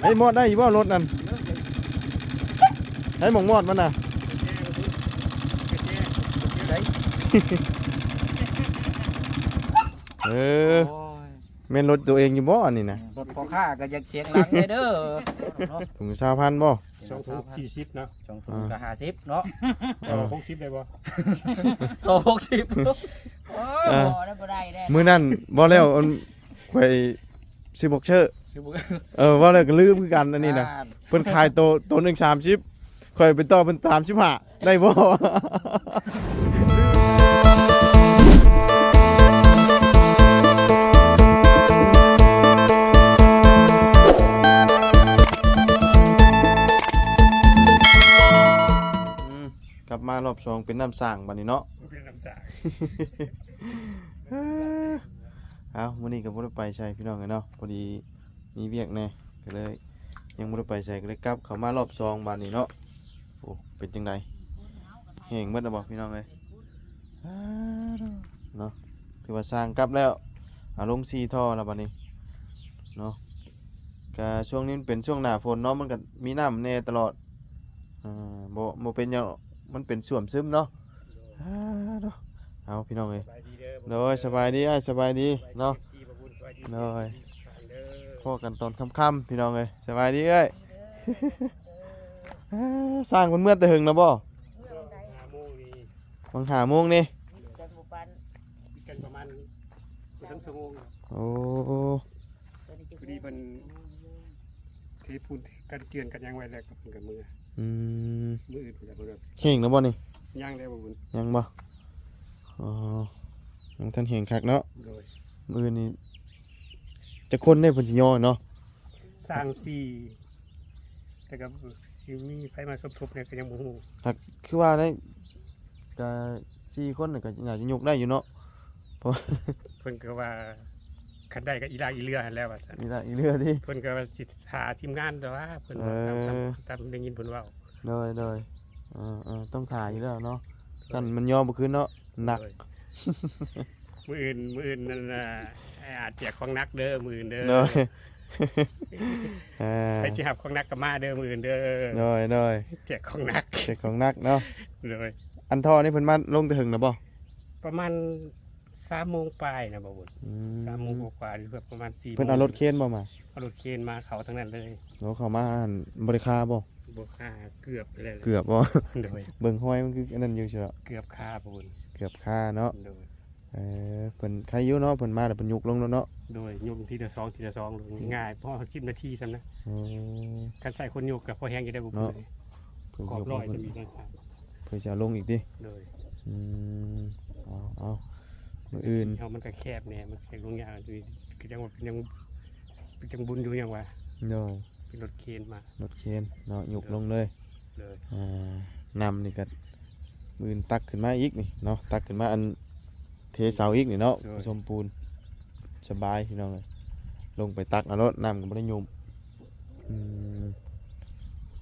ໃຫ້ມອດໄດ້ຢູ່ບໍ່ລົດນັ້ນ? ໃຫ້ໝອງມອດມັນນະ? ເອີ ໂອ້ຍ ແມ່ນລົດໂຕເອງຢູ່ບໍ່ອັນນີ້ນະ? ລົດພໍ່ຄ້າກໍຢາກສຽງດັງແດ່ເດີ. ເນາະ ຖົງຊາວພັນບໍ່? ສອງຖົງສີ່ສິບເນາະ ສອງຖົງກໍຫ້າສິບເນາະ. ເອີ ຫົກສິບໄດ້ບໍ່? ຕໍ່ຫົກສິບ ໂອ້ຍ ເອີ ບໍ່ໄດ້ ບໍ່ໄດ້ເດ້. ມື້ນັ້ນບໍ່ແລ້ວ ອັນ ຂ້ອຍຊື້ບັອກເຊີ ຊື້ບັອກ ເອີ ເວົ້າແລ້ວກໍລືມຄືກັນອັນນີ້ນະ. ອ່າ ເພິ່ນຂາຍໂຕ ໂຕໜຶ່ງສາມສິບ ຂ້ອຍໄປຕໍ່ເພິ່ນສາມສິບຫ້າ ໄດ້ບໍ່? ກັບມາລອບສອງເປັນນ້ຳສ້າງບັດນີ້ເນາະ ເປັນນ້ຳສ້າງ. ເອົ້າ ມື້ນີ້ກໍບໍ່ໄດ້ໄປໃສພີ່ນ້ອງເອີຍເນາະ ພໍດີມີວຽກແດ່ ກໍເລີຍຍັງບໍ່ໄດ້ໄປໃສ ກໍເລີຍກັບເຂົ້າມາລອບສອງບາດນີ້ເນາະ. ໂອ້ ເປັນຈັ່ງໃດ ແຫ້ງເບິດແລ້ວບໍ່ພີ່ນ້ອງເອີຍ? ເນາະ ຖືວ່າສ້າງກັບແລ້ວ ເອົາລົງສີ່ທໍ່ແລ້ວບາດນີ້ເນາະ. ກະຊ່ວງນີ້ມັນເປັນຊ່ວງໜ້າຝົນເນາະ ມັນກະມີນ້ຳແດ່ຕະຫຼອດ ເອີ ບໍ່ ບໍ່ເປັນຫຍັງ ມັນເປັນສ້ວມຊຶມເນາະ. ເອົາ ພີ່ນ້ອງເອີຍ ໂດຍ ສະບາຍດີອ້າຍ ສະບາຍດີເນາະ ໂດຍ ພໍ້ກັນຕອນຄ່ຳໆ ພີ່ນ້ອງເອີຍ ສະບາຍດີເອື້ອຍ. ສ້າງເພິ່ນເມືອແຕ່ເຫິງແລ້ວບໍ່? ຫາໂມງນີ້ ຫວ່າງຫ້າໂມງນີ້ ມີແຕ່ໝູ່ບ້ານ ມີກັນປະມານບໍ່ເຖິງຊົ່ວໂມງ. ໂອ້ ພໍດີເພິ່ນເທປູນກັນເຈື່ອນກັນຫຍັງໄວ້ແລ້ວກໍເພິ່ນກໍເມືອ. ອືມ ມື້ອື່ນເພິ່ນກໍເມືອ. ແຫ້ງແລ້ວບໍ່ນີ້? ຍັງແລ້ວບໍ່ບຸນ ຍັງບໍ່? ອໍ ຍັງທັນແຫ້ງຄັກເນາະ. ໂດຍ ມື້ອື່ນນີ້ຈັກຄົນເດ້ເພິ່ນຊິຍໍເນາະ? ຊ່າງສີ່ ແຕ່ກໍຊິມີໃຜມາສົມທົບແດ່ກໍຍັງບໍ່ຮູ້. ຫາກຄືວ່າໄດ້ ກໍສີ່ຄົນກໍໜ້າຈະຍົກໄດ້ຢູ່ເນາະ ເພາະວ່າເພິ່ນກໍວ່າຄັນໄດ້ກໍອີຫຼາກອີເຫຼືອຫັ້ນແຫຼະວ່າຊັ້ນ. ອີຫຼາກອີເຫຼືອຕິ? ເພິ່ນກໍວ່າຊິຖ້າທີມງານແຕ່ວ່າເພິ່ນວ່າ ເອີ ຕາມ ຕາມ ຕາມໄດ້ຍິນເພິ່ນເວົ້າ. ໂດຍ ໂດຍ ເອີ ເອີ ຕ້ອງຖ້າຢູ່ແລ້ວເນາະ ໂດຍ ຊັ້ນມັນຍໍບໍ່ຂຶ້ນເນາະ ໜັກ. ໂດຍ ມື້ອື່ນ ມື້ອື່ນນັ້ນນະ ອ້າຍອາດແຈກຂອງໜັກເດີ ມື້ອື່ນເດີ. ໂດຍ ເອີ ໃຜຊິຮັບຂອງໜັກກໍມາເດີ ມື້ອື່ນເດີ. ໂດຍ ໂດຍ ແຈກຂອງໜັກ ແຈກຂອງໜັກເນາະ. ໂດຍ ອັນທໍ່ນີ້ເພິ່ນມາລົງແຕ່ເຫິງແລ້ວບໍ່? ປະມານສາມໂມງປາຍນະ ບໍ່ບຸນ. ອືມ ສາມໂມງກວ່າໆ ຫຼືວ່າປະມານສີ່ໂມງ ເພິ່ນເອົາລົດເຄນບໍ່ມາ? ເອົາລົດເຄນມາ ເຂົ້າທາງນັ້ນເລີຍ. ໂອ້ ເຂົ້າມາຫັ້ນບໍ່ໄດ້ຄາບໍ່? ບໍ່ຄາ ເກືອບແລ້ວ ເກືອບບໍ່? ໂດຍ ເບິ່ງຮອຍມັນຄືອັນນັ້ນຢູ່ຊິເນາະ ເກືອບຄາພຸ້ນ ເກືອບຄາເນາະ. ໂດຍ ເອີ ເພິ່ນໄຄຢູ່ເນາະ ເພິ່ນມາແລ້ວເພິ່ນຍົກລົງໂລດເນາະ. ໂດຍ ຍົກທີລະສອງ ທີລະສອງລົງ ງ່າຍ ພໍສິບນາທີຊ້ຳນະ. ໂອ້ ຄັນໃຊ້ຄົນຍົກກໍພໍແຮງຢູ່ໄດ໋ ບໍ່ເນາະ ເພິ່ນ ເພິ່ນ ຂອບຮ້ອຍ ເພິ່ນ ຈະມີ ເພິ່ນຊິເອົາລົງອີກຕິ? ໂດຍ ອືມ ເອົາ ເອົາ ມື້ອື່ນ ເຮົາມັນກໍແຄບແດ່ ມັນກໍລົງຍາກ ຄືຈັ່ງວ່າເປັນຫຍັງ ເປັນຈັ່ງບຸນຢູ່ຫຍັງວ່າ. ໂດຍ ເປັນລົດເຄນມາ ລົດເຄນເນາະ ຍົກລົງເລີຍ. ໂດຍ ອ່າ ນ້ຳນີ້ກໍມື້ອື່ນຕັກຂຶ້ນມາອີກນີ້ເນາະ ຕັກຂຶ້ນມາອັນເທເສົາອີກນີ້ເນາະ. ໂດຍ ປະສົມປູນ ສະບາຍພີ່ນ້ອງເອີຍ ລົງໄປຕັກເອົາໂລດ ນ້ຳກໍບໍ່ໄດ້ຫຍຸ້ມ. ອືມ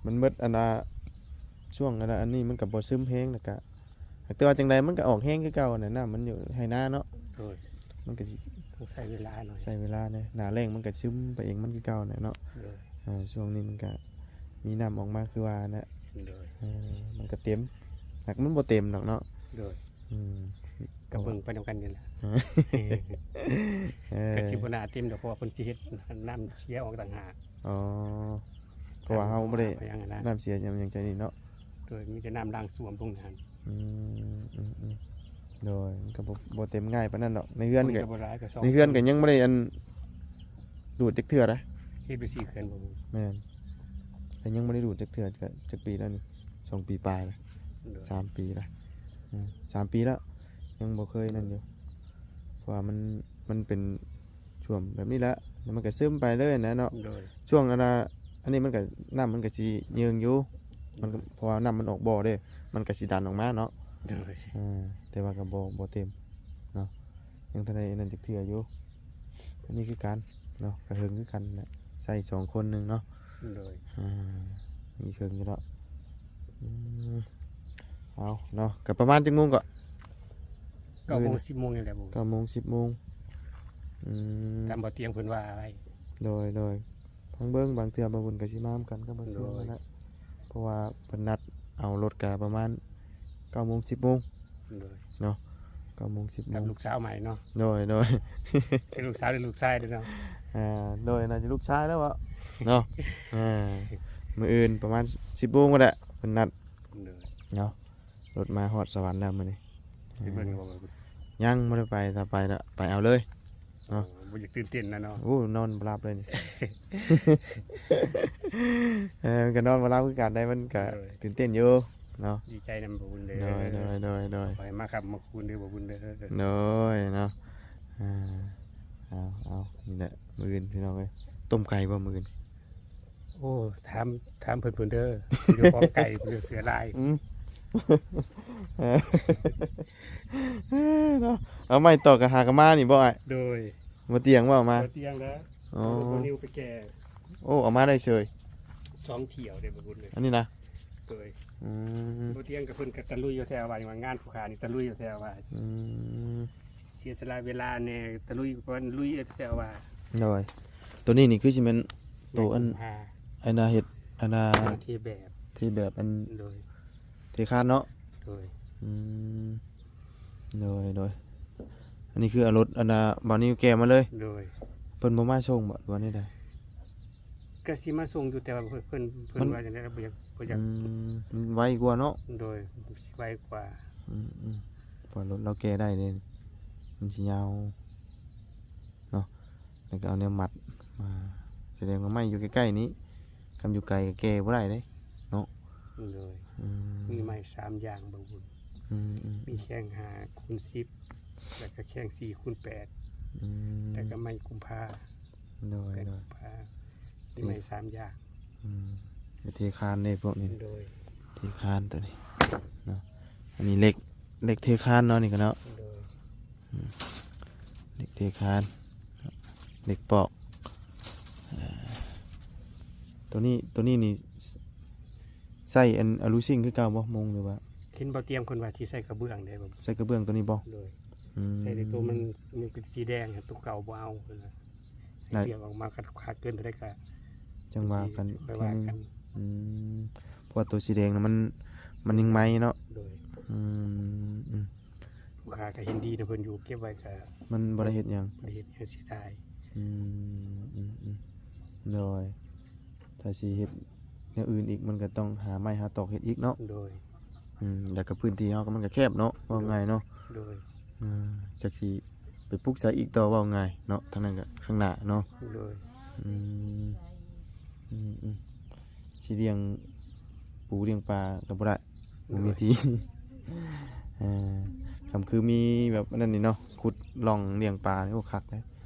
ມັນໝົດອັນນ່າ ຊ່ວງອັນນ່າ ອັນນີ້ມັນກໍບໍ່ຊຶມແຮງ ແລ້ວກໍ ແຕ່ວ່າຈັ່ງໃດມັນກໍອອກແຮງຄືເກົ່າຫັ້ນແຫຼະ ນ້ຳມັນຢູ່ໄຮ່ນາເນາະ. ໂດຍ ມັນກໍຊິ ຕ້ອງໃຊ້ເວລາໜ້ອຍ ໃຊ້ເວລາແດ່ ໜ້າແລ້ງມັນກໍຊຶມໄປເອງມັນຄືເກົ່າຫັ້ນແຫຼະເນາະ. ໂດຍ ອ່າ ຊ່ວງນີ້ມັນກໍມີນ້ຳອອກມາຄືວ່າຫັ້ນແຫຼະ. ໂດຍ ເອີ ມັນກໍເຕັມ ຫາກມັນບໍ່ເຕັມດອກເນາະ. ໂດຍ ອືມ ກໍເບິ່ງໄປນຳກັນນີ້ແຫຼະ. ເອີ ກໍຊິບໍ່ໜ້າເຕັມດອກ ເພາະວ່າເພິ່ນຊິເຮັດນ້ຳເສຍອອກຕ່າງຫາກ. ອໍ ເພາະວ່າເຮົາບໍ່ໄດ້ ນ້ຳເສຍຫຍັງ ຫຍັງໃຈນີ້ເນາະ. ໂດຍ ມີແຕ່ນ້ຳລ້າງສ້ວມລົງຫັ້ນ. ອືມ ອືມ ອືມ ໂດຍ ມັນກໍບໍ່ ບໍ່ເຕັມງ່າຍປານນັ້ນດອກ ໃນເຮືອນກໍ ໃນເຮືອນກໍຍັງບໍ່ໄດ້ອັນ ດູດຈັກເທື່ອໃດ໋. ເຮັດໄປສີ່ເຂື່ອນບໍ່? ແມ່ນ ກໍຍັງບໍ່ໄດ້ດູດຈັກເທື່ອ ກໍຈັກປີແລ້ວນີ້ ສອງປີປາຍແລ້ວ. ໂດຍ ສາມປີແລ້ວ ອືມ ສາມປີແລ້ວ ຍັງບໍ່ເຄີຍນັ້ນຢູ່ ເພາະວ່າມັນ ມັນເປັນ ຖ້ວມແບບນີ້ແຫຼະ ແລ້ວມັນກໍຊຶມໄປເລີຍນະເນາະ. ໂດຍ ຊ່ວງອັນນ່າ ອັນນີ້ມັນກໍ ນ້ຳມັນກໍຊິເຍີ້ງຢູ່ ມັນກໍ ເພາະວ່ານ້ຳມັນອອກບໍ່ເດ້ ມັນກໍຊິດັນອອກມາເນາະ. ໂດຍ ເອີ ແຕ່ວ່າກໍບໍ່ ບໍ່ເຕັມເນາະ ຍັງທັນໄດ້ອັນນັ້ນຈັກເທື່ອຢູ່. ອັນນີ້ຄືກັນເນາະ ກໍເຫິງຄືກັນແຫຼະ ໃຊ້ສອງຄົນໜຶ່ງເນາະ. ໂດຍ ອ່າ ມີເຄິ່ງຢູ່ເນາະ. ອືມ ເອົາເນາະ ກໍປະມານຈັກໂມງກໍ? ເກົ້າໂມງ ສິບໂມງນີ້ແຫຼະ. ເກົ້າໂມງ ສິບໂມງ. ອືມ ຕາມບໍ່ຕຽງເພິ່ນວ່າໄວ້. ໂດຍ ໂດຍ ຟັງເບິ່ງ ບາງເທື່ອບ່າວບຸນກໍຊິມານຳກັນກັບບ່າວຊຽງ ໂດຍ ຫັ້ນແຫຼະ ເພາະວ່າເພິ່ນນັດເອົາລົດກະປະມານເກົ້າໂມງ ສິບໂມງ ໂດຍ ເນາະ ເກົ້າໂມງ ສິບໂມງ ກັບລູກສາວໃໝ່ເນາະ ໂດຍ ໂດຍ ເປັນລູກສາວ ຫຼື ລູກຊາຍເດ້ເນາະ ອ່າ ໂດຍ ໜ້າຈະລູກຊາຍແລ້ວເບາະ ເນາະ ອ່າ ມື້ອື່ນປະມານ ສິບໂມງພຸ້ນແຫຼະ ເພິ່ນນັດ ໂດຍ ເນາະ ລົດມາຮອດສະຫວັນແລ້ວມື້ນີ້ ໄປເບິ່ງຢູ່ບໍ່? ຍັງບໍ່ໄດ້ໄປ ຖ້າໄປລະໄປເອົາເລີຍເນາະ ບໍ່ຢາກຕື່ນເຕັ້ນນະເນາະ ໂອ້ ນອນບໍ່ຫຼັບເລີຍນີ້ ເອີ ມັນກໍນອນບໍ່ຫຼັບຄືກັນໄດ໋ ມັນກໍ ໂດຍ ຕື່ນເຕັ້ນຢູ່ເນາະ ດີໃຈນຳບ່າວບຸນເດີ ໂດຍ ໂດຍ ໂດຍ ໂດຍ ຂໍໃຫ້ມາຄ້ຳມາຄູນເດີບ່າວບຸນເດີ ໂດຍເນາະ ອ່າ ເອົາ ເອົາ ນີ້ແຫຼະ ມື້ອື່ນພີ່ນ້ອງເອີຍ ຕົ້ມໄກ່ບໍ່ມື້ອື່ນ? ໂອ້ ຖາມ ຖາມເພິ່ນພຸ້ນເດີ ຢູ່ຂອງໄກ່ເພິ່ນເສືອຫຼາຍ ອືມ ເນາະ ເອົາໄມ້ຕອກກະຫາກະມານີ້ບໍ່ອ້າຍ? ໂດຍ ບໍ່ຕຽງບໍ່ເອົາມາ ບໍ່ຕຽງແລ້ວ ອໍ ບໍ່ນິວໄປແກ່ ໂອ້ ເອົາມາໄດ້ເສີຍ ສອງຖ້ຽວເດ້ບໍ່ບຸນເອີຍ ອັນນີ້ນະ ໂດຍ ອືມ ບໍ່ຕຽງກະເພິ່ນກະຕະລຸຍຢູ່ແທ້ວ່າ ງານຜູ້ຂ້ານີ້ຕະລຸຍຢູ່ແທ້ວ່າ ອືມ ເສຍສະຫຼະເວລາແດ່ ຕະລຸຍເພິ່ນລຸຍແທ້ວ່າ ໂດຍ ໂຕນີ້ນີ້ຄືຊິແມ່ນໂຕອັນ ອັນນ່າເຮັດ ອັນນ່າ ເທແບບ ເທແບບອັນ ໂດຍ ເທຄານເນາະ ໂດຍ ອືມ ໂດຍ ໂດຍ ອັນນີ້ຄືເອົາລົດອັນນ່າບ່າວນິວແກ່ມາເລີຍ ໂດຍ ເພິ່ນບໍ່ມາສົ່ງບໍ່ ຫຼືວ່າແນວໃດ? ກະຊິມາສົ່ງຢູ່ ແຕ່ວ່າເພິ່ນ ເພິ່ນ ມັນ ວ່າຈັ່ງໃດ ລາວບໍ່ຢາກ ບໍ່ຢາກ ອືມ ມັນໄວກວ່າເນາະ ໂດຍ ຊິໄວກວ່າ ອືມໆ ເພາະວ່າລົດລາວແກ່ໄດ້ເດ້ ມັນຊິຍາວເນາະ ແລ້ວກໍເອົາແນວມັດມາ ສະແດງວ່າໄມ້ຢູ່ໃກ້ໆນີ້ ຄັນຢູ່ໄກກໍແກ່ບໍ່ໄດ້ເດ້ເນາະ ໂດຍ ອືມ ມີໄມ້ສາມຢ່າງບ່າວບຸນ ອືມໆໆ ມີແຂ້ງຫ້າຄູນສິບ ແລ້ວກໍແຂ້ງສີ່ຄູນແປດ ອືມ ແລ້ວກໍໄມ້ກຸມພາ ໂດຍ ແປດ ໂດຍ ກຸມພາ ມີໄມ້ສາມຢ່າງ ອືມ ໄປເທຄານເດ້ພວກນີ້ ໂດຍ ເທຄານໂຕນີ້ເນາະ ອັນນີ້ເຫຼັກ ເຫຼັກເທຄານເນາະ ນີ້ກໍເນາະ ໂດຍ ອືມ ເຫຼັກເທຄານ ເຫຼັກປອກ ເອີ ໂຕນີ້ ໂຕນີ້ນີ້ ໃຊ້ອັນອາລູຊິງຄືເກົ່າບໍ່ ມຸງ ຫຼືວ່າ? ເຫັນບ່າວຕຽງເພິ່ນວ່າຊິໃສ່ກະເບື້ອງເດ້ ໃສ່ກະເບື້ອງໂຕນີ້ບໍ່? ໂດຍ ອືມ ໃສ່ແຕ່ໂຕມັນ ມັນເປັນສີແດງ ໂຕເກົ່າບໍ່ເອົາເພິ່ນວ່າ ໄດ້ ລຽກອອກມາຄັນຂາດເກີນເທົ່າໃດກະຈັ່ງວ່າກັນ ຈັ່ງຄ່ອຍວ່າກັນ ອືມ ເພາະວ່າໂຕສີແດງນະມັນ ມັນຍັງໃໝ່ເນາະ ໂດຍ ອືມ ອືມ ລູກຄ້າກະເຫັນດີນຳເພິ່ນຢູ່ ເກັບໄວ້ກະ ມັນບໍ່ໄດ້ເຮັດຫຍັງ ບໍ່ໄດ້ເຮັດຫຍັງ ເສຍດາຍ ອືມ ອືມ ອືມ ໂດຍ ຖ້າຊິເຮັດແນວອື່ນອີກ ມັນກະຕ້ອງຫາໄມ້ຫາຕອກເຮັດອີກເນາະ ໂດຍ ອືມ ແລ້ວກະພື້ນທີ່ເຮົາກະມັນກະແຄບເນາະ ເວົ້າ ໂດຍ ງ່າຍເນາະ ໂດຍ ອືມ ຈັກຊິ ໄປປຸກໃສອີກຕໍ່ ເວົ້າງ່າຍເນາະ ທາງນັ້ນກະຂ້າງໜ້າເນາະ ໂດຍ ອືມ ອືມໆ ຊິລ້ຽງປູລ້ຽງປາກະບໍ່ໄດ້ ໂດຍ ບໍ່ມີທີ່ ເອີ ຄຳຄືມີແບບອັນນັ້ນນີ້ເນາະ ຂຸດຮ່ອງລ້ຽງປານີ້ ໂອ້ ຄັກເດ້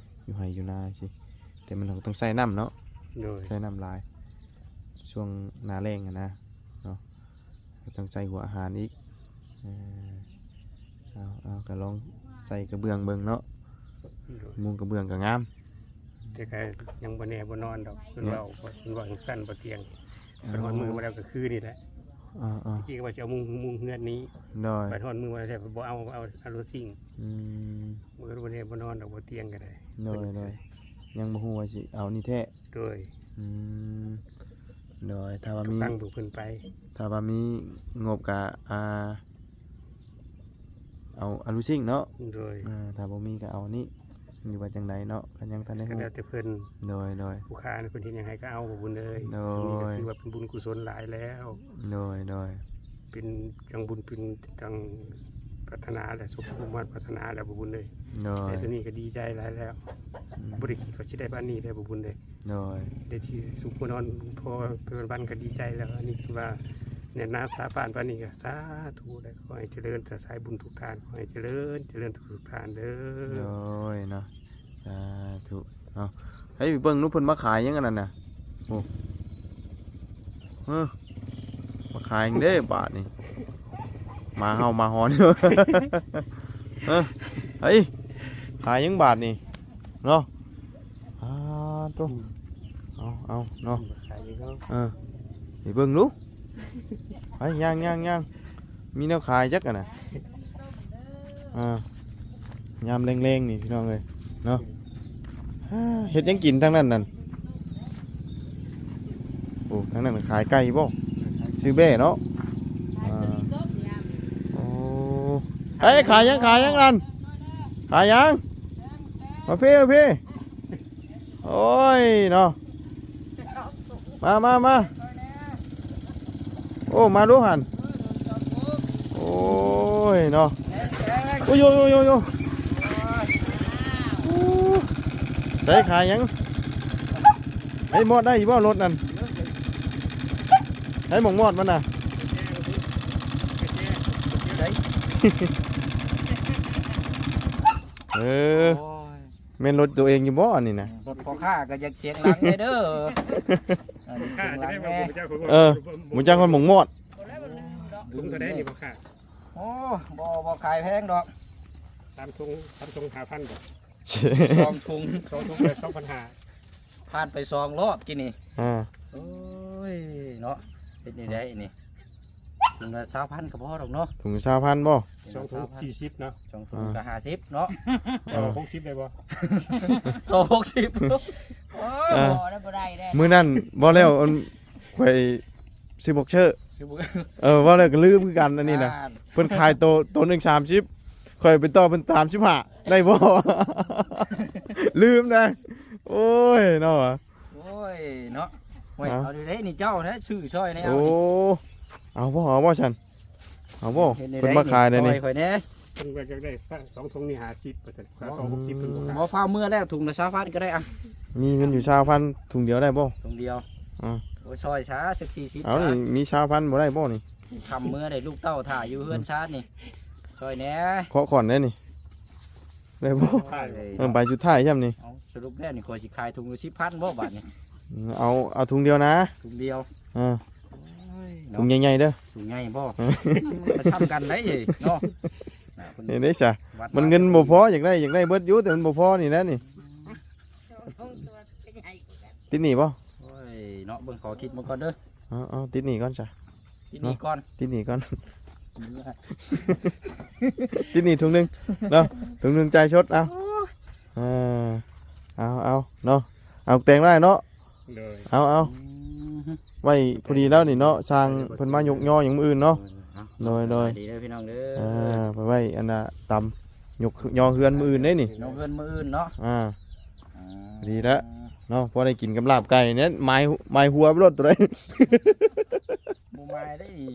ຢູ່ໄຮ່ຢູ່ນາຈັ່ງຊີ້ ແຕ່ມັນຕ້ອງໃຊ້ນ້ຳເນາະ ໂດຍ ໃຊ້ນ້ຳຫຼາຍ ຊ່ວງໜ້າແລ້ງຫັ້ນນະເນາະ ຕ້ອງໃຊ້ຫົວອາຫານອີກ ເອີ ເອົາ ເອົາ ກະລອງໃສ່ກະເບື້ອງເບິ່ງເນາະ ໂດຍ ມຸງກະເບື້ອງກະງາມ ແຕ່ກະຍັງບໍ່ແນ່ບໍ່ນອນດອກ ເພິ່ນເວົ້າ ເພິ່ນເວົ້າຈັ່ງຊັ້ນ ບໍ່ຕຽງ ເອີ ບັດຮອດມື້ມາແລ້ວກະຄືນີ້ແຫຼະ ເອີໆ ຕະກີ້ກະວ່າຊິເອົາມຸງ ມຸງເຮືອນນີ້ ໂດຍ ບັດຮອດມື້ມາແລ້ວບໍ່ເອົາ ເອົາ ເອົາໂລຊິງ ອືມ ບໍ່ ບໍ່ແນ່ບໍ່ນອນດອກ ບໍ່ຕຽງກະໄດ້ ໂດຍ ໂດຍ ຍັງບໍ່ຮູ້ວ່າຊິເອົານີ້ແທ້ ໂດຍ ອືມ ໂດຍ ຖ້າວ່າມີ ຟັງເບິ່ງເພິ່ນໄປ ຖ້າວ່າມີງົບກະ ອ່າ ເອົາອາລູຊິງເນາະ ໂດຍ ເອີ ຖ້າບໍ່ມີກະເອົາອັນນີ້ ຫຼືວ່າຈັ່ງໃດເນາະ ກະຍັງທັນໄດ້ຮູ້ ກະແລ້ວແຕ່ເພິ່ນ ໂດຍ ໂດຍ ຜູ້ຄ້າເພິ່ນເຮັດຫຍັງໃຫ້ກະເອົາ ບໍ່ບຸນເອີຍ ໂດຍ ອັນນີ້ກະຖືວ່າເປັນບຸນກຸສົນຫຼາຍແລ້ວ ໂດຍ ໂດຍ ເປັນຈັ່ງບຸນ ເປັນຈັ່ງປາດຖະໜາແລ້ວ ສົມຄວາມປາດຖະໜາແລ້ວ ບໍ່ບຸນເອີຍ ໂດຍ ແຕ່ສ່ຳນີ້ກະດີໃຈຫຼາຍແລ້ວ ອືມ ບໍ່ໄດ້ຄິດວ່າຊິໄດ້ປານນີ້ເດ້ ບໍ່ບຸນເອີຍ ໂດຍ ໄດ້ທີ່ສຸກຫົວນອນພໍໄປວັນໆກະດີໃຈແລ້ວ ອັນນີ້ຄືວ່າແນມໜ້າສາປານປານນີ້ກະສາທຸ ແລະ ຂໍໃຫ້ຈະເລີນ ສາຍບຸນທຸກທ່ານ ຂໍໃຫ້ຈະເລີນ ຈະເລີນທຸກໆທ່ານເດີ ໂດຍເນາະ ສາທຸເນາະ ໃຫ້ໄປເບິ່ງດູເພິ່ນມາຂາຍຫຍັງອັນນັ້ນນະ ໂອ້ ເອີ ມາຂາຍຫຍັງເດ້ບາດນີ້ ໝາເຫົ່າໝາຫອນ ເອີ ເຮີ້ຍ ຂາຍຫຍັງບາດນີ້ເນາະ ອາ ໂຕ ເອົາ ເອົາເນາະ ເອີ ໄປເບິ່ງດູ ໄປ ຍ່າງ ຍ່າງ ຍ່າງ ມີແນວຂາຍຈັກຫັ້ນນະ ອ່າ ຍາມແລງໆນີ້ພີ່ນ້ອງເອີຍເນາະ ເຮັດຫຍັງກິນທາງນັ້ນນັ້ນ ໂອ້ ທາງນັ້ນຂາຍໄກ່ບໍ່? ຊື້ແບ້ເນາະ. ອ່າ ໂອ້ ເອີຍ ຂາຍຫຍັງ ຂາຍຫຍັງນັ້ນ? ຂາຍຫຍັງ? ມາພີ້ ມາພີ້. ໂອ້ຍເນາະ ມາ ມາ ມາ. ໂອ້ ມາດູຫັ້ນ. ໂອ້ຍເນາະ. ໂອ້ຍ ໂອ້ຍ ໂອ້ຍ ໂອ້ຍ. ໃສ່ຂາຍຫຍັງ? ໃຫ້ມອດໄດ້ຢູ່ບໍ່ລົດນັ້ນ? ໃຫ້ໝອກມອດມັນນະ. ເອີ ໂອ້ຍ ແມ່ນລົດໂຕເອງຢູ່ບໍ່ອັນນີ້ນະ? ອືມ ລົດພໍ່ຄ້າກໍຢາກສຽງດັງແດ່ເດີ. ເອີ ຂ້າຈະໄດ້ວ່າບໍ່ຮູ້ຈັກຄົນ ເອີ ບໍ່ຮູ້ຈັກຄົນໝົງມອດ. ຖົງເທົ່າໃດນີ້ພໍ່ຄ້າ? ໂອ້ ບໍ່ ບໍ່ຂາຍແພງດອກ. ສາມຖົງ ສາມຖົງຫ້າພັນບໍ່? ສອງຖົງ ສອງຖົງແລ້ວສອງພັນຫ້າ. ຜ່ານໄປສອງລອບກີ້ນີ້. ອ່າ ໂອ້ຍເນາະ ເປັນຈັ່ງໃດນີ້? ຖົງລະຊາວພັນກໍພໍດອກເນາະ. ຖົງຊາວພັນບໍ່? ສອງຖົງສີ່ສິບເນາະ. ສອງຖົງກໍຫ້າສິບເນາະ. ເອີ ຫົກສິບໄດ້ບໍ່? ຕໍ່ຫົກສິບ. ໂອ້ຍ ເອີ ບໍ່ໄດ້ ບໍ່ໄດ້ເດ້. ມື້ນັ້ນເວົ້າແລ້ວ ອັນ ຂ້ອຍຊື້ບັອກເຊີ ຊື້ບັອກ ເອີ ເວົ້າແລ້ວກໍລືມຄືກັນອັນນີ້ນະ. ອ່າ ເພິ່ນຂາຍໂຕ ໂຕໜຶ່ງສາມສິບ ຂ້ອຍໄປຕໍ່ເພິ່ນສາມສິບຫ້າ ໄດ້ບໍ່? ລືມນະ. ໂອ້ຍເນາະ ໂອ້ຍເນາະ. ໂອ້ຍ ເອົາ ເອົາເດ້ນີ້ ເຈົ້າແທ້ຊື້ຊ່ອຍແດ່. ໂອ້ ເອົາບໍ່ ເອົາບໍ່ຊັ້ນ? ເອົາບໍ່? ເພິ່ນມາຂາຍແນວນີ້ ຊ່ອຍຂ້ອຍແດ່. ເພິ່ນວ່າຢາກໄດ້ສອງຖົງນີ້ຫ້າສິບ ວ່າຊັ້ນ ເຂົາເອົາຫົກສິບເພິ່ນບໍ່ຂາຍ. ບໍ່ ຟ້າວເມືອແລ້ວ ຖົງລະຊາວພັນກໍໄດ້ອະ. ມີເງິນຢູ່ຊາວພັນ ຖົງດຽວໄດ້ບໍ່? ຖົງດຽວ. ອ່າ ໂອ້ຍ ຊ່ອຍຊະ ສັກສີ່ສິບ. ເອົານີ້ ມີຊາວພັນບໍ່ໄດ້ບໍ່ນີ້? ຄ່ຳເມືອໄດ້ ລູກເຕົ້າຖ້າຢູ່ເຮືອນຊານນີ້ ຊ່ອຍແດ່. ເຄາະຂ້ອນໄດ້ນີ້ ໄດ້ບໍ່? ໂອ້ຍ ເອີ ໃບສຸດທ້າຍຊ້ຳນີ້. ເອົາ ສະຫຼຸບແລ້ວນີ້ ຂ້ອຍຊິຂາຍຖົງລະສິບພັນບໍ່ບາດນີ້? ເອົາ ເອົາຖົງດຽວນະ. ຖົງດຽວ. ເອີ ຖົງໃຫຍ່ໆເດີ. ຖົງໃຫຍ່ບໍ່? ເອີ ມັນຊ້ຳກັນໄດ໋ເນາະ. ເຫັນໄດ້ຊະ ມັນເງິນບໍ່ພໍ ຢາກໄດ້ ຢາກໄດ້ເບິດຢູ່ ແຕ່ມັນບໍ່ພໍນີ້ນະນີ້. ຕິດໜີ້ບໍ່? ໂອ້ຍເນາະ ເບິ່ງຂໍຄິດມັນກ່ອນເດີ. ເອົາ ເອົາ ຕິດໜີ້ກ່ອນຊະ. ຕິດໜີ້ກ່ອນ ຕິດໜີ້ກ່ອນ ຕິດໜີ້ຖົງໜຶ່ງເນາະ ຖົງໜຶ່ງຈ່າຍສົດ. ເອົາ ເອີ ເອົາ ເອົາເນາະ ເອົາແຕ່ງໄວ້ເນາະ. ໂດຍ ເອົາ ເອົາ ອືມ ໄວ້ພໍດີແລ້ວນີ້ເນາະ ຊ່າງເພິ່ນມາຍົກຍໍຫຍັງມື້ອື່ນເນາະ. ໂດຍ ໂດຍ ດີເດີພີ່ນ້ອງເດີ. ອ່າ ໄປໄວ້ອັນນ່າ ຕຳຍົກຍໍເຮືອນມື້ອື່ນເດ້ນີ້ ຍົກເຮືອນມື້ອື່ນເນາະ. ອ່າ ອືມ ດີແລ້ວເນາະ ພໍໄດ້ກິນກັບລາບໄກ່ນີ້ ໝາຍ ໝາຍຫົວໄປໂລດໂຕໃດ. ບໍ່ໝາຍໄດ້ນີ້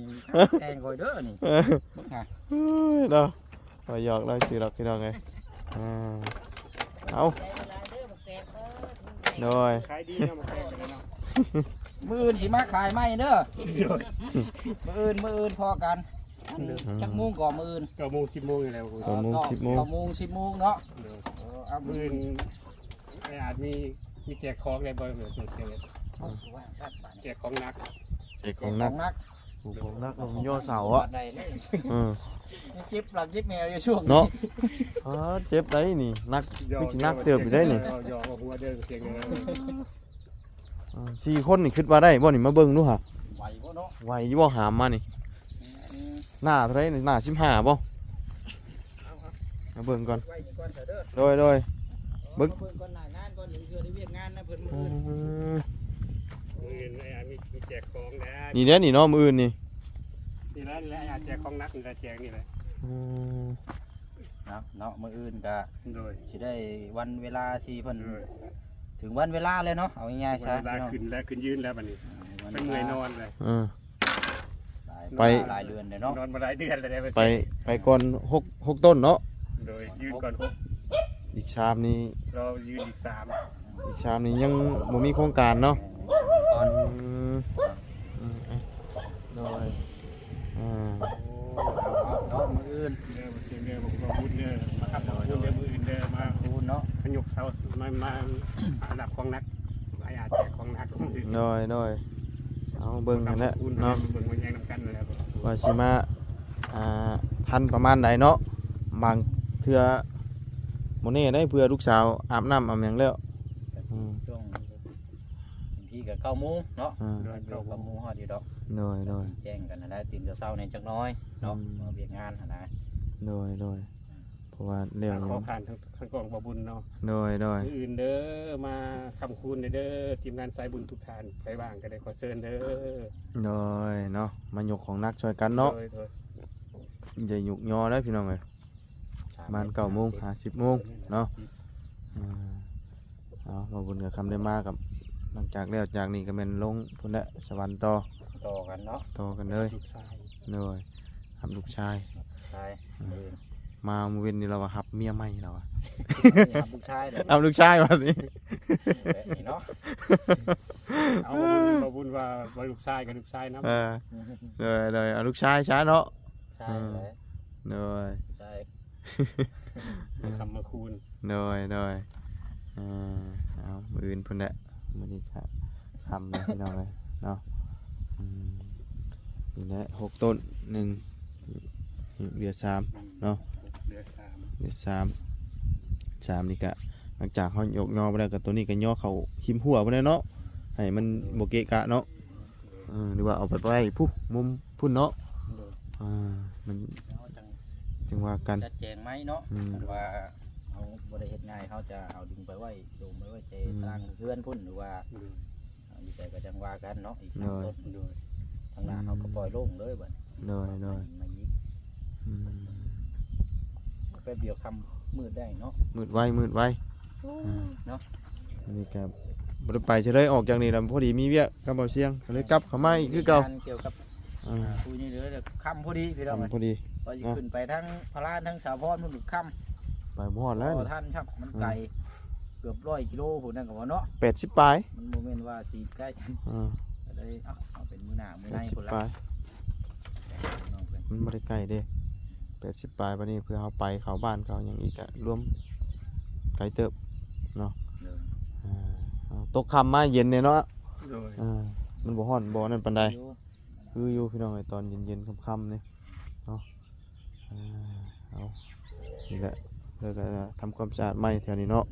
ແກງຂ້ອຍເດີນີ້. ເອີ ເບິ່ງຫາ ເອີຍເນາະ ຂ້ອຍຫຍອກລາວຊື່ດອກພີ່ນ້ອງເອີຍ. ອ່າ ເອົາ ໂດຍ ຂາຍດີເນາະ ໝາກແກງກໍໄດ້ເນາະ. ມື້ອື່ນຊິມາຂາຍໃໝ່ເດີ. ໂດຍ ມື້ອື່ນ ມື້ອື່ນພໍ້ກັນ. ອືມ ຈັກໂມງກໍມື້ອື່ນ? ເກົ້າໂມງ ສິບໂມງນີ້ແຫຼະ. ເກົ້າໂມງ ເອີ ເກົ້າ ສິບໂມງ ເກົ້າໂມງ ສິບໂມງເນາະ. ໂດຍ ເອີ ເອົາ ມື້ອື່ນ ອາດມີ ມີແຈກຂອງໄດ້ບໍ່? ແຈກຂອງໜັກ ແຈກຂອງໜັກ ໂອ້ ຂອງໜັກ ໂອ້ ຂອງໜັກ ຍໍເສົາອະ. ເອີ ເຈັບຫຼັງເຈັບແອວຢູ່ຊ່ວງນີ້ເນາະ. ອ່າ ເຈັບໄດ໋ນີ້ ໜັກ ຄືຊິໜັກເຕີບຢູ່ໄດ໋ນີ້. ເອີ ເອົາຫົວເດີ ເອີ ສີ່ຄົນນີ້ຄິດວ່າໄດ້ບໍ່ນີ້? ມາເບິ່ງດູຫາ ໄຫວບໍ່ເນາະ? ໄຫວຢູ່ບໍ່? ຫາມມານີ້ ອືມ ໜ້າເທົ່າໃດນີ້? ໜ້າສິບຫ້າບໍ່? ມາເບິ່ງກ່ອນ ໄວ້ນີ້ກ່ອນເດີ. ໂດຍ ໂດຍ ເບິ່ງ ເບິ່ງກ່ອນ ໜ້າງານກ່ອນ ເທື່ອໄດ້ວຽກງານນະເພິ່ນ. ອືມ ມື້ອື່ນ ມື້ອື່ນອ້າຍອາດມີ ມີແຈກຂອງແດ່. ນີ້ແຫຼະນີ້ເນາະ ມື້ອື່ນນີ້ ນີ້ແຫຼະ ນີ້ແຫຼະ ອາດແຈກຂອງໜັກ ນີ້ແຫຼະ ແຈກນີ້ແຫຼະ. ອືມ ເນາະ ມື້ອື່ນກະ ໂດຍ ຊິໄດ້ວັນເວລາທີ່ເພິ່ນ ໂດຍ ເຖິງວັນເວລາແລ້ວເນາະ ເອົາງ່າຍໆຊະ ວັນເວລາເນາະ ຂຶ້ນແລ້ວ ຂຶ້ນຍືນແລ້ວບັດນີ້. ອ່າ ມັນເມື່ອຍນອນແລ້ວ. ເອີ ໄປ ຫຼາຍເດືອນແລ້ວເນາະ ນອນມາຫຼາຍເດືອນແລ້ວເດ້. ໄປ ໄປກ່ອນຫົກ ຫົກຕົ້ນເນາະ. ໂດຍ ຍືນກ່ອນຫົກ ອີກສາມນີ້ ລໍຍືນອີກສາມ ອີກສາມນີ້ຍັງບໍ່ມີໂຄງການເນາະ. ອືມ ອືມ ໂດຍ ອ່າ ໂອ້ ເອົາ ເອົາເນາະ ມື້ອື່ນເດີ ມາເຊີນເດີ ບໍ່ຮູ້ວ່າບຸນເດີ ມາຮັບບຸນເດີ ມື້ອື່ນເດີ ມາບຸນເນາະ ມາຍົກເສົາ ມາ ມາຮັບຂອງໜັກ ອາຍອາດແຈກຂອງໜັກ. ໂດຍ ໂດຍ ເອົາເບິ່ງຫັ້ນແຫຼະເນາະ ເບິ່ງມາແຍງນຳກັນແລ້ວ ວ່າຊິມາ ອ່າ ທັນປະມານໃດເນາະ. ບາງເທື່ອບໍ່ແນ່ໄດ໋ ເພື່ອລູກສາວອາບນ້ຳອາບຫຍັງແລ້ວ. ອືມ ຊ່ວງ ບາງທີກໍເກົ້າໂມງເນາະ. ອ່າ ເກົ້າໂມງຮອດຢູ່ດອກ. ໂດຍ ໂດຍ ແຈ້ງກັນຫັ້ນແຫຼະ ຕື່ນເຊົ້າໆແດ່ຈັກໜ້ອຍເນາະ ອືມ ມາວຽກງານຫັ້ນນະ. ໂດຍ ໂດຍ ອືມ ໄປ ເພາະວ່າແລ້ວ ອ່າ ຫຍັງ ຂໍຜ່ານທາງ ທາງກ້ອງບ່າວບຸນເນາະ. ໂດຍ ໂດຍ ມື້ອື່ນເດີ ມາຄ້ຳຄູນເດີ ທີມງານສາຍບຸນທຸກທ່ານ ໃຜວ່າງກໍໄດ້ ຂໍເຊີນເດີ. ໂດຍເນາະ ມາຍົກຂອງໜັກຊ່ອຍກັນເນາະ. ໂດຍ ໂດຍ ຢ່າຍຸກຍໍເດີພີ່ນ້ອງເອີຍ. ປະມານເກົ້າໂມງ ຫ້າສິບໂມງເນາະ. ອ່າ ເອົາ ບ່າວບຸນກໍຄ່ຳໄດ້ມາກັບ ຫຼັງຈາກແລ້ວຈາກນີ້ກໍແມ່ນລົງພຸ້ນແຫຼະ ສະຫວັນຕໍ່ ຕໍ່ກັນເນາະ ຕໍ່ກັນເລີຍ. ລູກຊາຍ ໂດຍ ຮັບລູກຊາຍ ລູກຊາຍ ອ່າ ມາມື້ເວັນນີ້ລາວວ່າຮັບເມຍໃໝ່ລາວວ່າ ຮັບລູກຊາຍເດ້ ຮັບລູກຊາຍວ່ານີ້ ແບບນີ້ເນາະ. ເອົາ ບ່າວບຸນ ບ່າວບຸນວ່າ ວ່າລູກຊາຍກໍລູກຊາຍນຳ. ເອີ ໂດຍ ໂດຍ ເອົາລູກຊາຍຊະເນາະ. ໃຊ່ແຫຼະ ໂດຍ ໃຊ່ ມາຄ້ຳມາຄູນ. ໂດຍ ໂດຍ ເອີ ເອົາ ມື້ອື່ນພຸ້ນແຫຼະ ມື້ນີ້ກະຄ່ຳແລ້ວພີ່ນ້ອງເອີຍເນາະ. ອືມ ນີ້ແຫຼະ ຫົກຕົ້ນ ໜຶ່ງ ເຫຼືອສາມເນາະ ເຫຼືອສາມ ເຫຼືອສາມ ສາມນີ້ກະ ຫຼັງຈາກເຮົາຍົກຍໍໄປແລ້ວ ກະໂຕນີ້ກະຍໍເຂົ້າຮິມຮົ້ວພຸ້ນແຫຼະເນາະ ໃຫ້ມັນ ໂດຍ ບໍ່ເກະກະເນາະ. ເອີ ຫຼືວ່າເອົາໄປໄວ້ພຸ້ນ ມຸມພຸ້ນເນາະ. ໂດຍ ອ່າ ມັນ ຈັ່ງວ່າກັນ ຈັດແຈງໃໝ່ເນາະ. ອືມ ຄັນວ່າເຮົາບໍ່ໄດ້ເຮັດງ່າຍ ເຮົາຈະເອົາດິນໄປໄວ້ ໂດມໄປໄວ້ແຕ່ ອືມ ຕາງເຮືອນພຸ້ນ ຫຼືວ່າ ໂດຍ ຢູ່ໃສກໍຈັ່ງວ່າກັນເນາະ ອີກສາມ ໂດຍ ຕົ້ນ. ໂດຍ ທາງໜ້າເຮົາກໍປ່ອຍໂລ່ງເລີຍບັດນີ້. ໂດຍ ໂດຍ ມາອີກ ອືມ ແປັບດຽວຄ່ຳມືດໄດ້ເນາະ ມືດໄວ ມືດໄວ. ໂອ້ ອ່າ ເນາະ ອັນນີ້ກໍບໍ່ໄດ້ໄປໃສເລີຍ ອອກຈາກນີ້ແລ້ວພໍດີມີວຽກກັບບ່າວຊຽງ ກໍເລີຍກັບເຂົ້າມາອີກຄືເກົ່າ. ມີງານກ່ຽວກັບ ອ່າ ອ່າ ຜູ້ນີ້ເດີ ຄ່ຳພໍດີພີ່ນ້ອງ ຄ່ຳພໍດີ ວ່າຊິຂຶ້ນໄປທາງພະລານ ທາງສາວພອນພຸ້ນ ຄ່ຳ ໄປບໍ່ຮອດແລ້ວ ບໍ່ທັນຊ້ຳ ມັນໄກ ອືມ ເກືອບຮ້ອຍກິໂລພຸ້ນ ນັ້ນກໍບໍ່ເນາະ ແປດສິບປາຍ ມັນບໍ່ແມ່ນວ່າຊິໃກ້. ອ່າ ກໍເລີຍ ເອົາ ເອົາເປັນມື້ໜ້າມື້ໃນພຸ້ນລະ ແປດສິບປາຍ ພີ່ນ້ອງເພິ່ນ ມັນບໍ່ໄດ້ໃກ້ເດ້ ແປດສິບປາຍ. ບັດນີ້ເພື່ອເຮົາໄປເຂົ້າບ້ານເຂົ້າຫຍັງອີກ ກະລວມໄກເຕີບເນາະ. ໂດຍ ອ່າ ເອົາ ຕົກຄ່ຳມາເຢັນແດ່ເນາະ. ໂດຍ ອ່າ ມັນບໍ່ຮ້ອນບໍ່ນັ້ນປານໃດ ຄືຢູ່ ຄືຢູ່ພີ່ນ້ອງເອີຍ ຕອນເຢັນໆ ຄ່ຳໆ ນີ້ເນາະ. ອ່າ ເອົາ ນີ້ແຫຼະ ແລ້ວກໍທຳຄວາມສະອາດໃໝ່ແຖວນີ້ເນາະ.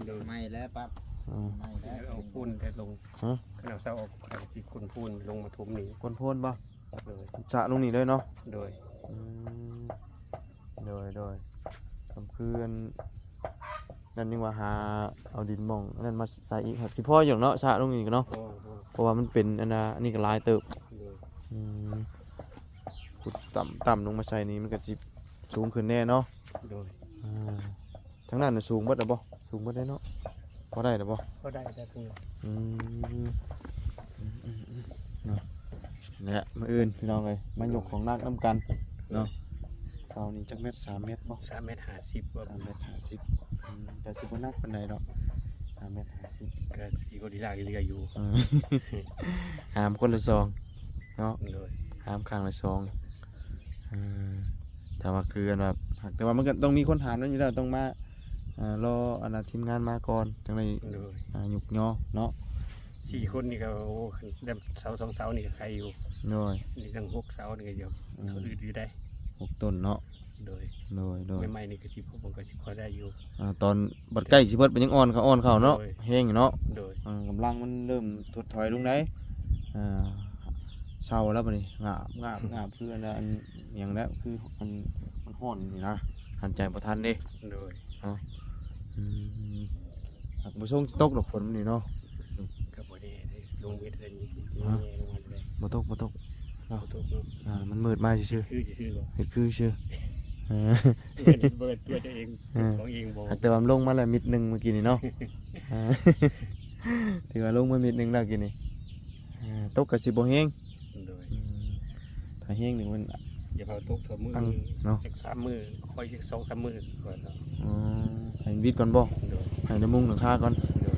ໂດຍ ໃໝ່ແລ້ວປັບ ອ່າ ໃໝ່ແລ້ວ ເອົາປູນແຕ່ລົງ ຮະ ຄັນເອົາເສົາອອກ ກໍຊິຂົນປູນລົງມາຖົມນີ້ ຂົນໂພນບໍ່? ໂດຍ ສະລົງນີ້ເລີຍເນາະ. ໂດຍ ອືມ ໂດຍ ໂດຍ ກໍຄືອັນນັ້ນຍັງວ່າຫາເອົາດິນໝ່ອງອັນນັ້ນມາໃສ່ອີກ ຫາກຊິພໍຢູ່ເນາະ ສະລົງນີ້ກໍເນາະ. ພໍ ພໍ ເພາະວ່າມັນເປັນອັນນ່າ ອັນນີ້ກໍຫຼາຍເຕີບ. ໂດຍ ອືມ ຂຸດຕ່ຳໆ ລົງມາໃສ່ນີ້ ມັນກໍຊິສູງຂຶ້ນແດ່ເນາະ. ໂດຍ ອ່າ ທາງນັ້ນນະສູງເບິດແລ້ວບໍ່? ສູງເບິດແລ້ວເນາະ ພໍໄດ້ແລ້ວບໍ່? ພໍໄດ້ແລ້ວ ອືມ ອືມໆໆ ເນາະ. ແລະ ມື້ອື່ນພີ່ນ້ອງເອີຍ ມາຍົກຂອງໜັກນຳກັນເນາະ. ເສົານີ້ຈັກແມັດ? ສາມແມັດບໍ່? ສາມແມັດຫ້າສິບບໍ່? ສາມແມັດຫ້າສິບ ອືມ ກໍຊິບໍ່ໜັກປານໃດດອກ ສາມແມັດຫ້າສິບ ກໍຊິພໍໄດ້ລາກເຫຼືອຢູ່. ເອີ ຫາມຄົນລະສອງເນາະ. ໂດຍ ຫາມຂ້າງລະສອງ. ເອີ ແຕ່ວ່າຄືອັນວ່າ ແຕ່ວ່າມັນກໍຕ້ອງມີຄົນຫາມນຳຢູ່ແລ້ວ ຕ້ອງມາ ອ່າ ລໍອັນນ່າ ທີມງານມາກ່ອນ ຈັ່ງໄດ້ ໂດຍ ອ່າ ຍຸກຍໍເນາະ. ສີ່ຄົນນີ້ກໍ ໂອ້ ຄັນໄດ້ເສົາສອງເສົານີ້ກໍໄຄຢູ່. ໂດຍ ນີ້ຕັ້ງຫົກເສົານີ້ກໍ ອືມ ອືດຢູ່ໄດ໋ ຫົກຕົ້ນເນາະ. ໂດຍ ໂດຍໆ ໃໝ່ໆ ນີ້ກໍຊິ ມັນກໍຊິພໍໄດ້ຢູ່. ອ່າ ຕອນບັດໃກ້ຊິເບິດ ມັນຍັງອ່ອນເຂົ້າ ອ່ອນເຂົ້າເນາະ. ໂດຍ ແຮງເນາະ. ໂດຍ ອ່າ ກຳລັງມັນເລີ່ມຖົດຖອຍລົງໄດ໋. ອ່າ ເຊົາແລ້ວບັດນີ້ ງາບ ງາບ ງາບ ຄືອັນ ອັນຫຍັງແຫຼະ ຄືມັນ ມັນຮ້ອນນີ້ນະ ຫັນໃຈບໍ່ທັນເດ້. ໂດຍ ເນາະ ອືມ ຫາກບໍ່ຊົງຊິຕົກດອກຝົນມື້ນີ້ເນາະ. ກໍບໍ່ແນ່ເດ້ ລົງເວັດເດືອນນີ້ຊິ ຮະ ແນ່ລົງມາເລີຍ. ບໍ່ຕົກ ບໍ່ຕົກເນາະ ບໍ່ຕົກເນາະ. ອ່າ ມັນມືດມາຊື່ໆ ຄືຊື່ໆ ເຮັດຄືຊື່ ເອີ ເປີດຕົວເຈົ້າເອງ ເອີ ເປັນຂອງເອງບໍ່? ແຕ່ວ່າມັນລົງມາແລ້ວມິດໜຶ່ງມື້ກີ້ນີ້ເນາະ. ອ່າ ຖືວ່າລົງມາມິດໜຶ່ງແລ້ວກີ້ນີ້. ອ່າ ຕົກກໍຊິບໍ່ແຮງ. ໂດຍ ອືມ ຖ້າແຮງນີ້ມັນ ຢ່າເອົາຕົກເທົ່າມື້ ເນາະ ຈັກສາມມື້ ຄ່ອຍຈັກສອງສາມມື້ກ່ອນເນາະ. ອໍ ໃຫ້ມັນວິດກ່ອນບໍ່? ໂດຍ ໃຫ້ໄດ້ມຸງຫຼັງຄາກ່ອນ. ໂດຍ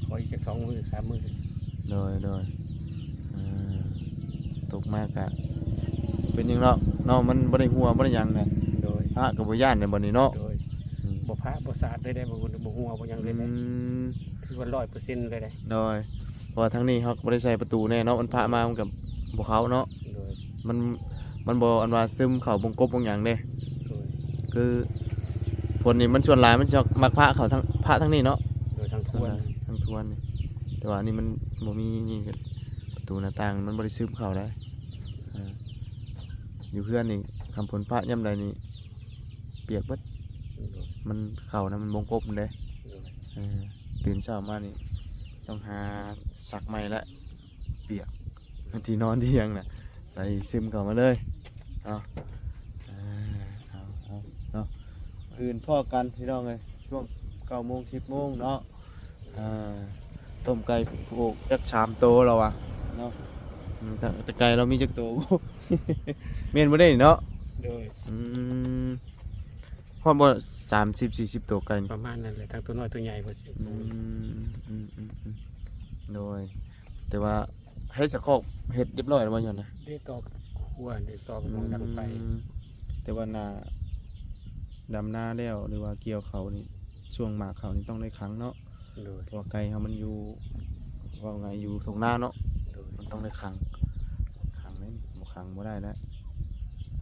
ອໍ ຄ່ອຍຈັກສອງມື້ສາມມື້. ໂດຍ ໂດຍ ເອີ ຕົກມາກະເປັນຫຍັງດອກເນາະ ມັນບໍ່ໄດ້ຮົ່ວບໍ່ໄດ້ຫຍັງນະ. ໂດຍ ພະກໍບໍ່ຢ້ານໃນບ່ອນນີ້ເນາະ. ໂດຍ ອືມ ບໍ່ພະບໍ່ສາດເລີຍເດ້ ບໍ່ ບໍ່ຮົ່ວບໍ່ຫຍັງເລີຍເດ້. ອືມ ຖືວ່າຮ້ອຍເປີເຊັນເລີຍເດ້. ໂດຍ ເພາະວ່າທາງນີ້ເຮົາກໍບໍ່ໄດ້ໃສ່ປະຕູແນ່ເນາະ ມັນພະມາມັນກໍບໍ່ເຂົ້າເນາະ. ໂດຍ ມັນ ມັນບໍ່ອັນວ່າຊຶມເຂົ້າວົງກົບວົງຫຍັງເດ້. ໂດຍ ຄືຝົນນີ້ມັນສ່ວນຫຼາຍມັນຈະມັກພະເຂົ້າທາງ ພະທາງນີ້ເນາະ. ໂດຍ ທາງທວນ ທາງທວນນີ້ ແຕ່ວ່າອັນນີ້ມັນບໍ່ມີນີ້ ປະຕູໜ້າຕ່າງມັນບໍ່ໄດ້ຊຶມເຂົ້າໄດ໋. ອ່າ ຢູ່ເຮືອນນີ້ ຄັນຝົນພະຍາມໃດນີ້ ປຽກເບິດ. ໂດຍ ມັນເຂົ້ານະ ມັນວົງກົບເດ້. ໂດຍ ເອີ ຕື່ນເຊົ້າມານີ້ຕ້ອງຫາຊັກໃໝ່ລະ ປຽກ ທີ່ນອນທີ່ຫຍັງນະ ໄຫຼຊຶມເຂົ້າມາເລີຍເນາະ. ເອີ ເອົາ ເອົາເນາະ ອື່ນພໍ້ກັນພີ່ນ້ອງເອີຍ ຊ່ວງເກົ້າໂມງ ສິບໂມງເນາະ. ອ່າ ຕົ້ມໄກ່ຜູ້ໂອກຈັກສາມໂຕລາວວ່າເນາະ. ອືມ ແຕ່ ແຕ່ໄກ່ລາວມີຈັກໂຕ ແມ່ນບໍ່ເດ້ເນາະ? ໂດຍ ອືມ ຮອດບໍ່ ສາມສິບ ສີ່ສິບໂຕໄກ່ນີ້? ປະມານນັ້ນແຫຼະ ທັງໂຕນ້ອຍໂຕໃຫຍ່ເບິດ. ອືມ ອືມ ອືມ ອືມ ໂດຍ ແຕ່ວ່າໃຫ້ສະຄອກເຮັດຮຽບຮ້ອຍແລ້ວບໍ່? ຍັງນະ ໄດ້ຕອກຄົວ ໄດ້ຕອກໝ່ອງດັງໄຟ. ອືມ ແຕ່ວ່າໜ້າ ດຳນາແລ້ວ ຫຼືວ່າກ່ຽວເຂົ້ານີ້ ຊ່ວງໝາກເຂົ້ານີ້ຕ້ອງໄດ້ຂັງເນາະ. ໂດຍ ເພາະວ່າໄກ່ເຮົາມັນຢູ່ ເວົ້າງ່າຍຢູ່ທົ່ງນາເນາະ. ໂດຍ ມັນຕ້ອງໄດ້ຂັງ ຂັງເດ້ ບໍ່ຂັງບໍ່ໄດ້ແລ້ວ.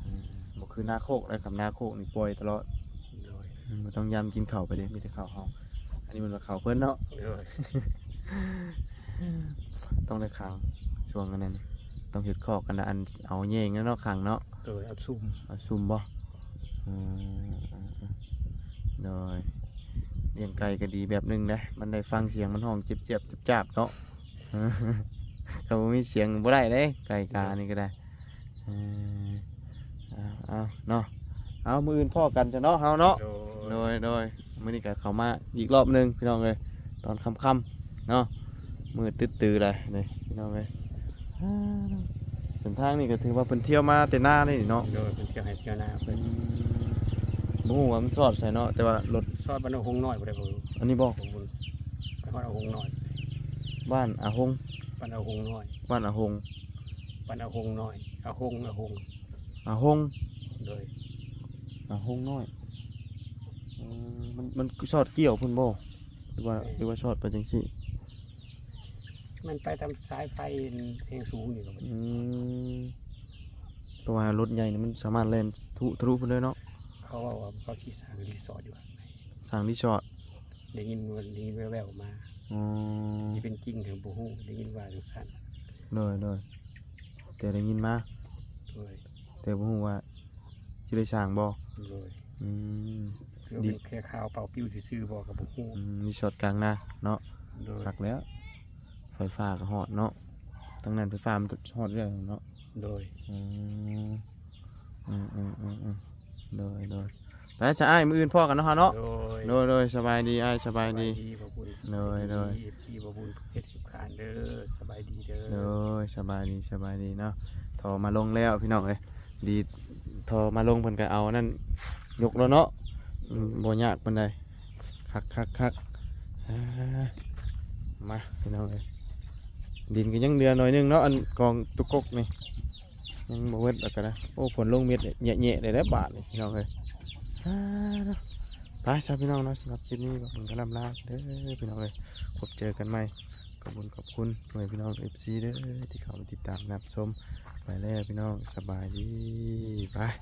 ເອີ ບໍ່ຄືນາໂຄກໄດ໋ ຄັນນາໂຄກນີ້ປ່ອຍຕະຫຼອດ. ໂດຍ ອືມ ບໍ່ຕ້ອງຢ້ານກິນເຂົ້າໄປເດ້ ມີແຕ່ເຂົ້າເຮົາ ອັນນີ້ມັນວ່າເຂົ້າເພິ່ນເນາະ. ໂດຍ ຕ້ອງໄດ້ຂັງ ຊ່ວງອັນນັ້ນ ຕ້ອງເຮັດຄອກກັນນະ ອັນເອົາແຍງເນາະ ຂັງເນາະ. ໂດຍ ເອົາຊຸ່ມ ເອົາຊຸ່ມບໍ່? ອືມ ໂດຍ ລ້ຽງໄກ່ກໍດີແບບໜຶ່ງເດ້ ມັນໄດ້ຟັງສຽງມັນຮ້ອງເຈັບໆ ຈາບໆ ເນາະ. ຖ້າບໍ່ມີສຽງບໍ່ໄດ້ເດ້ ໄກ່ການີ້ກໍໄດ້. ເອີ ເອົາ ເອົາເນາະ ເອົາ ມື້ອື່ນພໍ້ກັນຊະເນາະ ເຮົາເນາະ. ໂດຍ ໂດຍ ໂດຍ ມື້ນີ້ກໍເຂົ້າມາອີກລອບໜຶ່ງພີ່ນ້ອງເອີຍ ຕອນຄ່ຳໆ ເນາະ ມືດຕຶດຕື້ແລ້ວນີ້ພີ່ນ້ອງເອີຍ. ເສັ້ນທາງນີ້ກໍຖືວ່າເພິ່ນທ່ຽວມາແຕ່ນາເດ້ເນາະ. ໂດຍ ເພິ່ນທ່ຽວໄຮ່ທ່ຽວນາເພິ່ນ. ອືມ ບໍ່ຮູ້ວ່າມັນຊອດໃສເນາະ ແຕ່ວ່າລົດ ຊອດບ້ານອາຫົງນ້ອຍບໍ່ໄດ້ບໍ່? ອັນນີ້ບໍ່? ໄປຮອດອາຫົງນ້ອຍ ບ້ານອາຫົງ ບ້ານອາຫົງນ້ອຍ ບ້ານອາຫົງ ບ້ານອາຫົງນ້ອຍ ອາຫົງ ອາຫົງ ອາຫົງ. ໂດຍ ອາຫົງນ້ອຍ. ເອີ ມັນ ມັນຊອດກ່ຽວພຸ້ນບໍ່ ຫຼືວ່າ ແມ່ນ ຫຼືວ່າຊອດໄປຈັ່ງຊີ້? ມັນໄປຕາມສາຍໄຟແຮງສູງນີ້. ອືມ ເພາະວ່າລົດໃຫຍ່ນີ້ມັນສາມາດແລ່ນທະລຸ ທະລຸພຸ້ນເລີຍເນາະ. ເຂົາເວົ້າວ່າເຂົາຊິສ້າງຣີສອດຢູ່ຫັ້ນ ສ້າງຣີສອດ. ໄດ້ຍິນ ໄດ້ຍິນແວ່ວໆມາ. ອໍ ຊິເປັນຈິງກໍບໍ່ຮູ້ ໄດ້ຍິນວ່າຈັ່ງຊັ້ນ. ໂດຍ ໂດຍ ແຕ່ໄດ້ຍິນມາ. ໂດຍ ແຕ່ບໍ່ຮູ້ວ່າຊິໄດ້ສ້າງບໍ່? ໂດຍ ອືມ ຫຼືເປັນແຄ່ຂ່າວເປົ່າປິວຊື່ໆບໍ່ກໍບໍ່ຮູ້. ອືມ ຣີສອດກາງນາເນາະ. ໂດຍ ຄັກແລ້ວ ໄຟຟ້າກໍຮອດເນາະ ທາງນັ້ນໄຟຟ້າມັນຮອດຢູ່ແລ້ວເນາະ. ໂດຍ ອືມ ອືມໆໆໆ ໂດຍ ໂດຍ ໄປຊະອ້າຍ ມື້ອື່ນພໍ້ກັນເນາະ ເຮົາເນາະ. ໂດຍ ໂດຍ ໂດຍ ສະບາຍດີອ້າຍ ສະບາຍດີ. ສະບາຍດີ ຂອບຄຸນ. ໂດຍ ໂດຍ ເອັຟຊີ ຂອບຄຸນເຮັດເຮັດການເດີ. ສະບາຍດີເດີ. ໂດຍ ສະບາຍດີ ສະບາຍດີເນາະ. ທໍ່ມາລົງແລ້ວພີ່ນ້ອງເອີຍ ດີ ທໍ່ມາລົງເພິ່ນກໍເອົາອັນນັ້ນຍົກແລ້ວເນາະ. ອືມ ບໍ່ຍາກປານໃດ. ຄັກໆໆ ອ່າ ມາພີ່ນ້ອງເອີຍ ດິນກໍຍັງເຫຼືອໜ້ອຍໜຶ່ງເນາະ ອັນກອງຕຸກກົກນີ້ ຍັງບໍ່ເບິດ ແລ້ວກໍໄດ້. ໂອ້ ຝົນລົງເມັດແຍະໆ ໄດ້ແລ້ວບາດນີ້ພີ່ນ້ອງເອີຍ. ອ່າ ເນາະ ໄປຊະພີ່ນ້ອງເນາະ ສຳລັບຄລິບນີ້ກໍເພິ່ນກໍລ່ຳລາເດີພີ່ນ້ອງເອີຍ. ພົບເຈີກັນໃໝ່ ຂອບຄຸນ ຂອບຄຸນພໍ່ແມ່ພີ່ນ້ອງເອັຟຊີເດີ ທີ່ເຂົ້າມາຕິດຕາມຮັບຊົມ. ໄປແລ້ວພີ່ນ້ອງ ສະບາຍດີ ບາຍ.